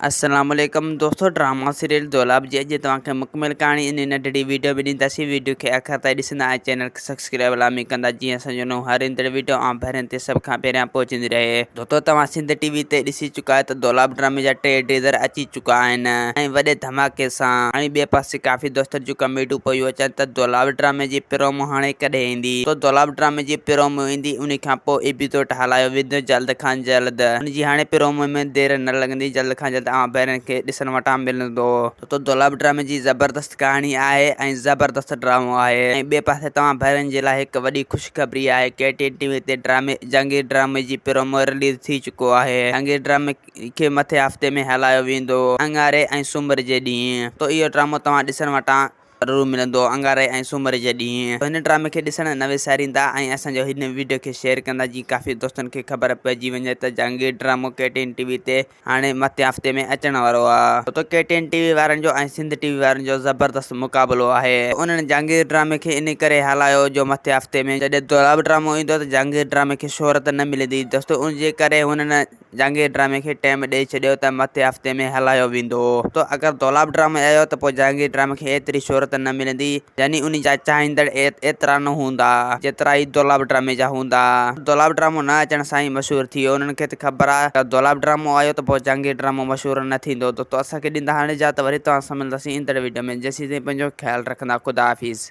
السلام عليڪم دوستو ڊراما سيريل دولاب جي اڄ توهان کي مڪمل ڪهاڻي ان ننڍڙي ويڊيو ۾ ڏينداسين ويڊيو کي آخر تائين ڏسندا ۽ چينل کي سبسڪرائب لازمي ڪندا جيئن اسان جو نئون هر ايندڙ ويڊيو عام ڀرين تي سڀ کان پهريان پهچندي رهي. دوستو توهان سنڌ ٽي وي تي ڏسي چڪا آهيو ته دولاب ڊرامي جا ٽي ڊيزر اچي چڪا آهن ۽ وڏي ڌماڪي سان ۽ ٻئي پاسي ڪافي دوستن جون ڪمينٽون پيون اچن ته دولاب ڊرامي جي پرومو هاڻي ڪڏهن ايندي تو دولاب ڊرامي جي پرومو ايندي انهي کان پوء ايپيسوڊ هلايو ويندو جلد کان جلد ان جي هاڻي پرومو ۾ دير نه لڳندي جلد کان جلد اوهان ڀائرن کي ڏسڻ وٽان ملندو. تو دولاب ڊرامي جي زبردست ڪهاڻي آهي ۽ زبردست ڊرامو آهي ۽ ٻئي پاسي توهان ڀائرن جي لاء هڪ وڏي خوشخبري آهي ڪي ٽي اين ٽي وي تي ڊرامي جهانگير ڊرامي جي پرومو رليز ٿي چڪو آهي جهانگير ڊرامي کي مٿين هفتي ۾ هلايو ويندو اڱاري ۽ سومر جي ڏينهن تو اهو ڊرامو توهان ڏسڻ وٽان ضرور ملندو اڱاري ۽ سومر جي ڏينهن هن ڊرامي کي ڏسڻ نه وساريندا ۽ اسان جو هن ويڊيو کي شيئر ڪندا جيئن ڪافي دوستن کي خبر پئجي وڃي ته جهانگير ڊرامو ڪي ٽي اين ٽي وي تي هاڻي مٿين هفتي ۾ اچڻ وارو آ ڇو ته ڪي ٽي اين ٽي وي وارن جو ۽ سنڌ ٽي وي وارن جو زبردست مقابلو آهي انهن جهانگير ڊرامي کي انهي ڪري هلايو جو مٿين هفتي ۾ جڏهن دولاب ڊرامو ايندو ته جهانگير ڊرامي کي شهرت نه ملندي دوستو ان جي ڪري هنن جهانگير ڊرامي کي ٽيم ڏئي ڇڏيو ته مٿين هفتي ۾ هلايو ويندو ته اگر دولاب ڊرامو آيو ته پوء جهانگير ڊرامي کي ايتري شهرت نه ملندي يعني انهي جا چاهيندڙ ايترا نه هوندا جيترا هي دولاب ڊرامي جا هوندا. دولاب ڊرامو نه اچڻ سان ئي مشهور ٿي ويو انهن کي ته خبر آ ته دولاب ڊرامو آيو ته پوء جهانگير ڊرامو مشهور نه ٿيندو دوستو اسان کي ڏيندا هاڻي اجازت وري توهان سان ملنداسين ايندڙ ويڊيو ۾ جيسين تائين پنهنجو خيال رکندا خدا حافظ.